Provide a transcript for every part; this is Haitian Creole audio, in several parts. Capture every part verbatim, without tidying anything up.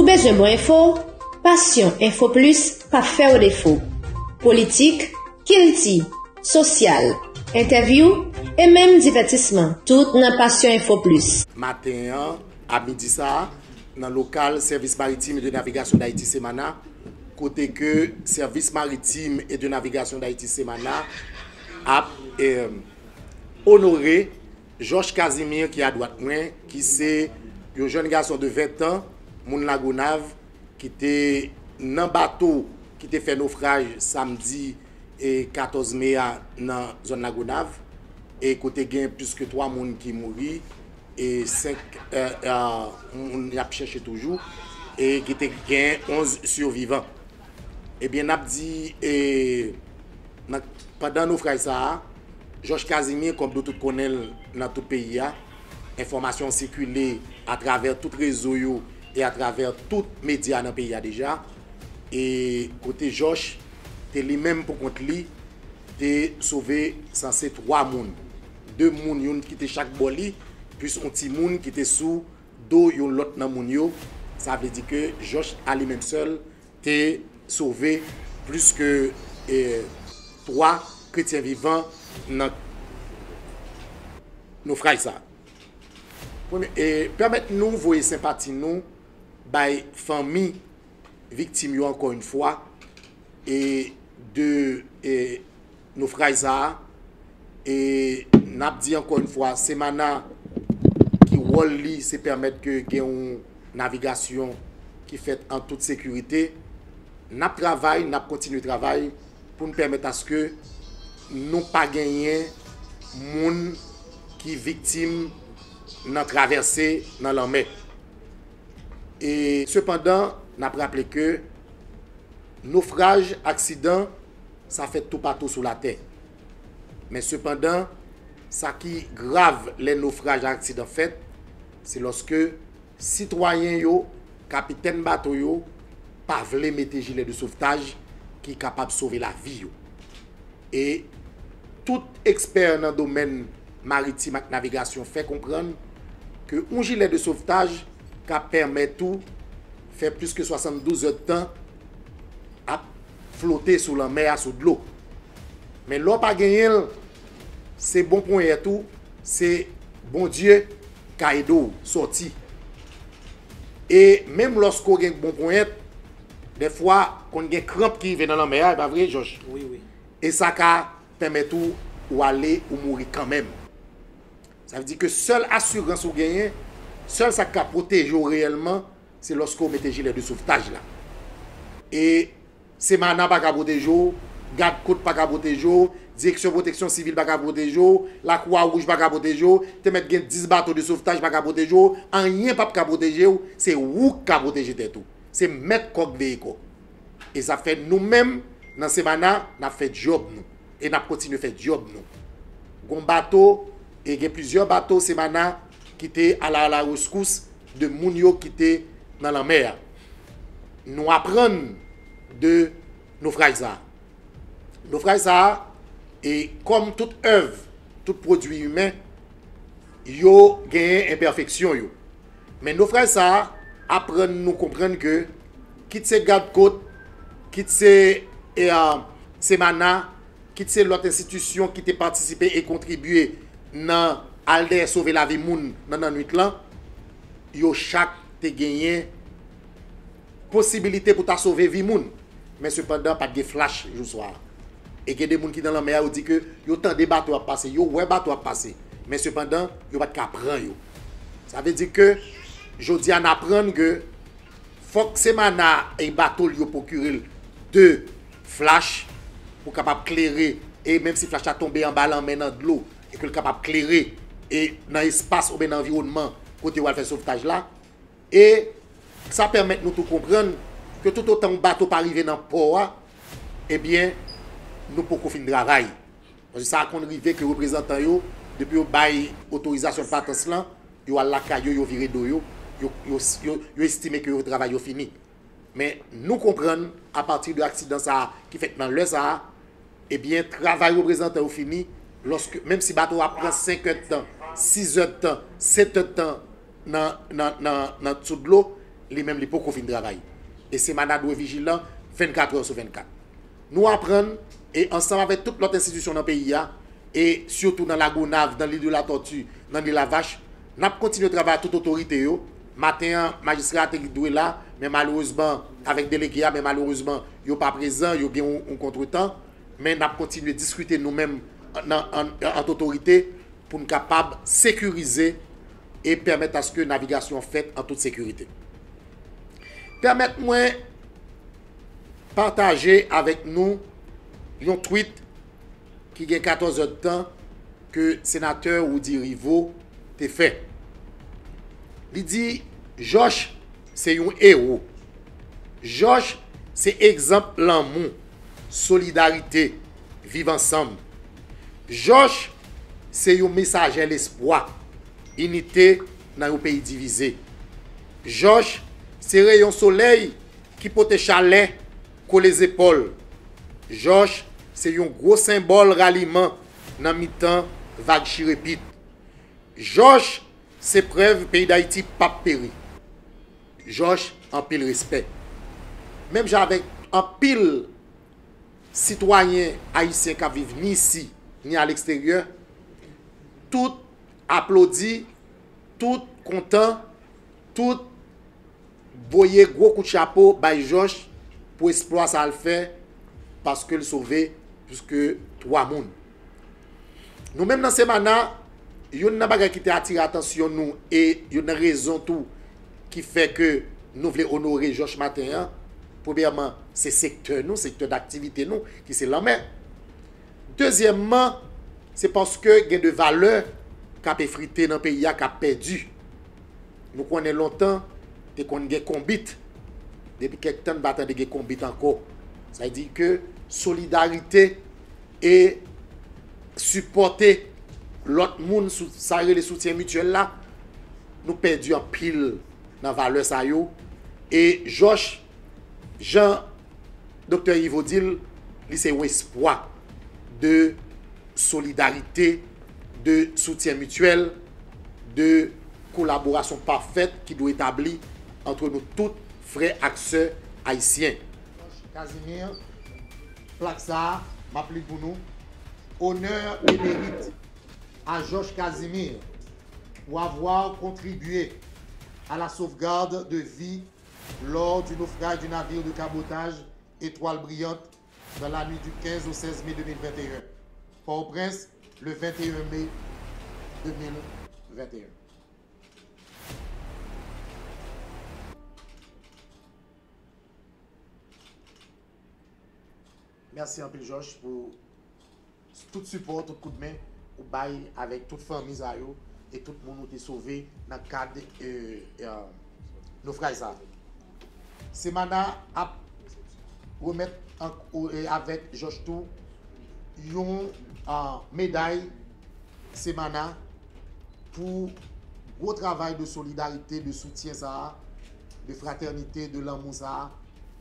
Ou bezwen bon enfo? Passion Info Plus p ap fè w defo. Politik, kilti, sosyal, entèvyou e menm divètisman, tout nan Passion Info Plus. Maten an, a midi sa a, nan lokal Service Maritime et de Navigation d'Haïti, Semana, kote ke Service Maritime et de Navigation d'Haïti, Semana, ap eh, onore Josh Casimir ki adwat mwen, ki se yon jèn gason de ven tan, moun Lagonav, ki te nan bato ki te fè nofraj samdi e katòz me a nan zòn Lagonav, e kote gen plis ke twa moun ki mouri e senk eh, eh, moun y ap chèche toujou, e ki te gen onz sivivan. Ebyen, n ap di, e, nan, pandan nofraj sa a, Josh Casimir, kòm nou tout konnen l nan tout peyi a, enfòmasyon an sikile atravè tout rezo yo e atravè tout medya nan peyi a deja. E kote Josh te li menm pou kont li, te sove sanse twa moun. De moun, youn ki te chak bò li, plis yon timoun ki te sou do yon lòt nan moun yo. Sa vle di ke Josh, a li menm sèl, te sove plis ke eh, twa kretyen vivan nan nofraj sa a. Premye, e, pèmèt nou voye senpati nou bay fanmi viktim yo ankò yon fwa, e, de e, nofraj sa a. E n ap di ankò yon fwa, Semana ki wòl li se pèmèt ke gen yon navigasyon ki fèt an tout sekirite. N ap travay, n ap kontinye travay pou n pèmèt aske nou pa genyen moun ki viktim nan travèse nan lanmè. E sepandan, n ap raple ke nofraj, aksidan, sa fèt toupatou sou latè. Men sepandan, sa ki grav lè nofraj ak aksidan fèt, se lòske sitwayen yo, kapitèn bato yo, pa vle mete jilè de sovtaj ki kapab sove lavi yo. E tout ekspè nan domèn maritim ak navigasyon fè konprann ke yon jilè de sovtaj ka pèmèt ou fè plis ke swasanndouz èdtan ap flote sou lanmè a, sou dlo. Men lè w pa genyen l, se bon ponyèt ou, se Bondye ka ede w sòti. E menm lòske w gen bon ponyèt, dèfwa konn gen kranp ki rive nan lanmè a, e pa vre, Josh? Wi, wi. E sa ka pèmèt ou, ou ale, ou mouri kanmenm. Sa vle di ke sèl asirans ou genyen, sèl sa k ka pwoteje w reyèlman, se lòske w mete jilè de sovtaj la. E Semana pa ka pwoteje w, Gad Kot pa ka pwoteje w, Direksyon Pwoteksyon Sivil pa ka pwoteje w, Lakwawouj pa ka pwoteje w, te mèt gen dis bato de sovtaj pa ka pwoteje w, anyen p ap ka pwoteje w, se ou k ka pwoteje tèt ou. Se mèt kò k veye kò. E sa fè nou menm, nan Semana, n ap fè djòb nou. E n ap kontinye fè djòb nou. Gon bato, e gen plizyè bato Semana ki te a la, a la reskous de moun yo ki te nan lanmè a. Nou aprann de nofraj sa a. Nofraj sa a, e kòm tout èv, tout pwodui imen, yo genyen enpèfeksyon yo. Men nofraj sa a aprann nou konprann ke, kit se Gad Kot, kit se e, a, Semana, kit se lòt enstitisyon ki te patisipe e kontribye nan al dèyè sove lavi moun nan nannwit lan, yo chak te genyen posibilite pou ta sove vi moun. Men sepandan, pa t gen flach jou swa a. E gen de moun ki nan lanmè a, yo di ke yo tande bato ap pase, yo wè bato ap pase. Men sepandan, yo pa t ka pran yo. Sa vle di ke jodi a n aprann ke fòk Semana e bato l yo pwokire l de flach pou kapab klere, e menm si flach la tonbe anba lanmè nan dlo, e ke l kapab klere e nan espas oubyen nan anviwònman kote yo al fè sovtaj la. E sa pèmèt nou tou konprann ke toutotan yon bato pa rive nan pò a, ebyen, nou poko fin travay. Paske sa konn rive ke reprezantan yo, depi yo bay otorizasyon patans lan, yo al lakay yo, yo vire do yo, yo, yo, yo, yo estime ke yo travay yo fini. Men nou konprann, apati de aksidan sa a ki fèt nan lè sa a, ebyen, travay reprezantan yo fini, lòske, menm si bato a pran senk èdtan, sis èdtan, sèt èdtan nan, nan, nan, nan sou dlo, li menm li poko fin travay. E Semana dwe vijilan vennkat è sou vennkat. Nou aprann, e ansanm avèk tout lòt enstitisyon nan peyi a, e sitou nan Lagonav, nan Lil de la Tòti, nan Lil Lavach, n ap kontinye travay ak tout otorite yo. Maten an, majistra a te dwe la, men malerezman, avèk delege a, men malerezman, yo pa prezan, yo gen yon, yon kontretan. Men n ap kontinye diskite nou menm nan, an, ant otorite pou n kapab sekirize e pèmèt aske navigasyon an fèt an tout sekirite. Pèmèt mwen pataje avèk nou yon tweet ki gen katòz èdtan ke senatè Rudy Rivaux te fè. Li di, Jòch se yon ewo. Jòch se egzanp lanmou, solidarite, viv ansanm. Jòch se yon mesajè lespwa, inite nan yon peyi divize. Jòch se reyon solèy ki pote chalè, kole zepòl. Jòch se yon gwo senbòl raliman nan mitan vag chirepit. Jòch se prèv peyi Dayiti p ap peri. Jòch, anpil respè. Menm jan avèk anpil sitwayen ayisyen k ap viv ni isi, ni aleksteryè, tout aplodi, tout kontan, tout voye gwo kout chapo bay Jòch pou eksplwa sa l fè, paske l sove plis ke twa moun. Nou menm nan Semana, youn nan bagay ki te atire atansyon nou e youn nan rezon tou ki fè ke nou vle onore Jòch maten an, premyèman, se sektè nou, sektè daktivite nou, ki se lanmè. Dezyèmman, se paske gen de valè k ap efrite nan peyi a, k ap pèdi. Nou konnen lontan, te konn gen konbit. Depi kèk tan, n pa tande gen konbit ankò. Sa vle di ke solidarite e sipòte lòt moun, sou, sa yo rele soutyen mityèl la, nou pèdi anpil nan valè sa yo. E Jòch, jan Doktè Rivaux di l, li se yon espwa de solidarite, de soutyen mityèl, de kolaborasyon pafèt ki dwe etabli ant nou tout, frè ak sè ayisyen. Casimir, plak sa a, m ap li pou nou. Honneur et mérite à Georges Casimir pour avoir contribué à la sauvegarde de vie lors du naufrage du navire de cabotage Étoile Brillante dans la nuit du quinze au seize mai deux mille vingt et un. Port-au-Prince, le vingt et un mai deux mille vingt et un. Mèsi anpil, Jòch, pou tout sipò, tout koudmen ou bay avèk tout fanmi sa yo e tout moun ou te sove nan kad, e, e, nofraj sa a. Semana ap remèt an, o, e, avèk Jòch tou yon, a, meday Semana pou gwo travay de solidarite, de soutyen sa a, de fratènite, de lanmou sa a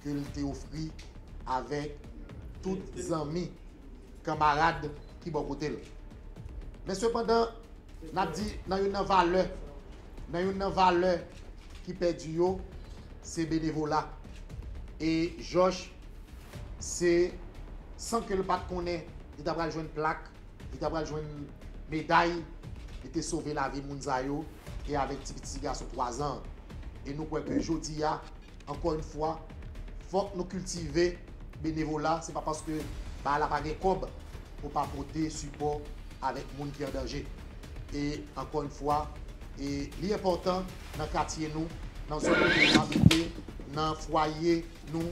ke l te ofri avèk tout zanmi, kanmarad ki bò kote l. Men sepandan, n ap di nan youn nan valè, nan youn nan valè ki pèdi yo, se benevola. E Jòch, se san ke l pa t konnen li ta pral jwenn plak, li ta pral jwenn meday, li te sove lavi moun sa yo, e avèk ti piti gason twazan an. E nou kwè ke jodi a, ankò yon fwa, fòk nou kiltive benevola. Se pa paske bagay la pa gen kòb pou pa pote sipò avèk moun ki an danje. E ankò yon fwa, e li enpòtan nan katye nou, nan zòn kote nou abite, nan fwaye nou,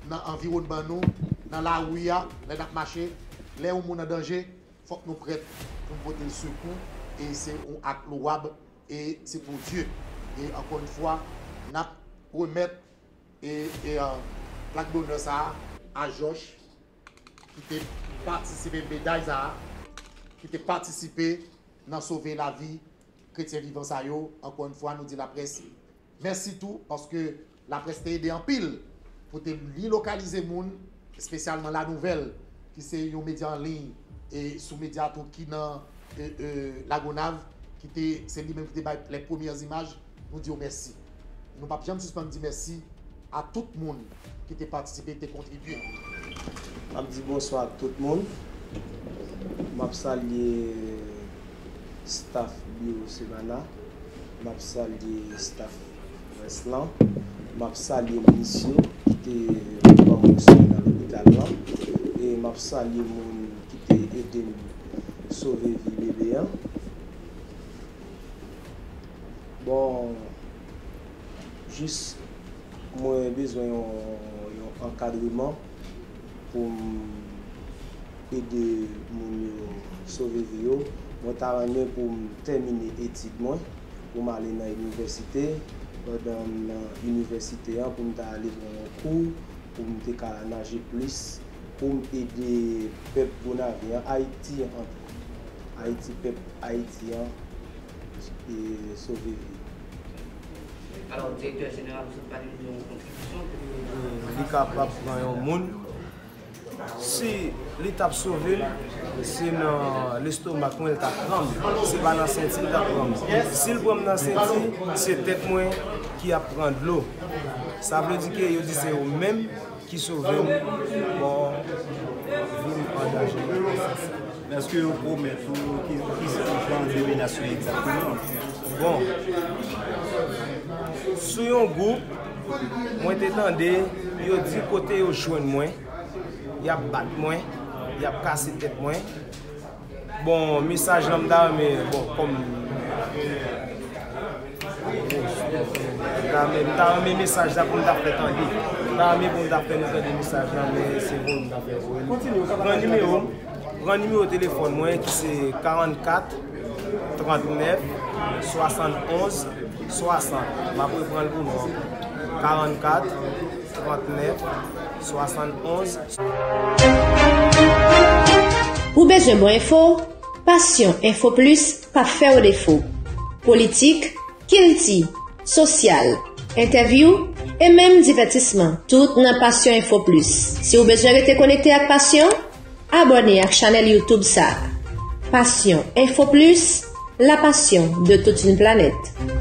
nan anviwònman nou, nan lari a, lè n ap mache, lè yon moun an danje, fòk nou prèt pou n pote l sekou, e se yon ak lowab, e se pou Dye. E ankò yon fwa, n ap remèt, e, e, a, plak donè sa a, a Jòch, ki te patisipe, meday sa a, ki te patisipe nan sove lavi kretyen vivan sa yo. Ankò yon fwa, nou di laprès mèsi tou, paske laprès te ede anpil pou te li lokalize moun, espesyalman La Nouvelle, ki se yon medya an liy, e sou medya tou ki nan, e, e, Lagonav, ki te, se li menm ki te bay les premières images, nou di yo mèsi. Nou p ap janm sispann di mèsi a tout moun ki te patisipe, te kontribye. M ap di bonswa ak tout moun. M ap salye staff biwo Semana. M ap salye staff près lan. M ap salye minis yo ki te ban mwen swen nan lopital lan. E m ap salye moun ki te ede m sove vi bebe an. Bon, jis mwen bezwen yon, yon ankadreman pou m ede moun yo sove vi yo. Mwen ta renmen pou m tèmine etid mwen, pou m ale nan inivèsite. Pandan m nan inivèsite an, pou m ta ale pran yon kou, pou m te ka naje plis, pou m ede pèp Gonayiv an, Ayiti an tou. Ayiti, pèp Ayiti an, e sove vi. Alò, direktè jeneral, ou sot pale nou de yon kontribisyon ke... Li kapab pran yon moun. Si li t ap sove m, se nan lestomak mwen l t ap pran m. Se pa nan senti l t ap pran m. Si l pran m nan senti, se tèt mwen ki ap pran dlo. Sa vle di ke yo di se yo menm ki sove m bò vi m an danje. Èske yo pwomèt ou ki, ki jan de menas yo egzakteman? Bon, sou yon gwoup, mwen te tande yo di kote yo jwenn mwen, y ap bat mwen, y ap kase tèt mwen. Bon, mesaj lan m ta renmen, bon, kòm, m ta renmen, m ta renmen mesaj la pou m ta fè tande. M ta renmen pou m ta fè nou tande mesaj la, men se pou m ta fè voye l. Pran nimewo m, pran nimewo telefòn mwen ki se karannkat trannèf swasannonz swasant. M ap reprann l pou nou ankò. Karannkat trannèf swasannonz. Ou bezwen bon enfo? Passion Info Plus p ap fè w defo. Politik, kilti, sosyal, entèvyou e menm divètisman, tout nan Passion Info Plus. Si w bezwen rete konekte ak Passion, abòne ak chanèl YouTube sa a. Passion Info Plus, la passion de toute une planète.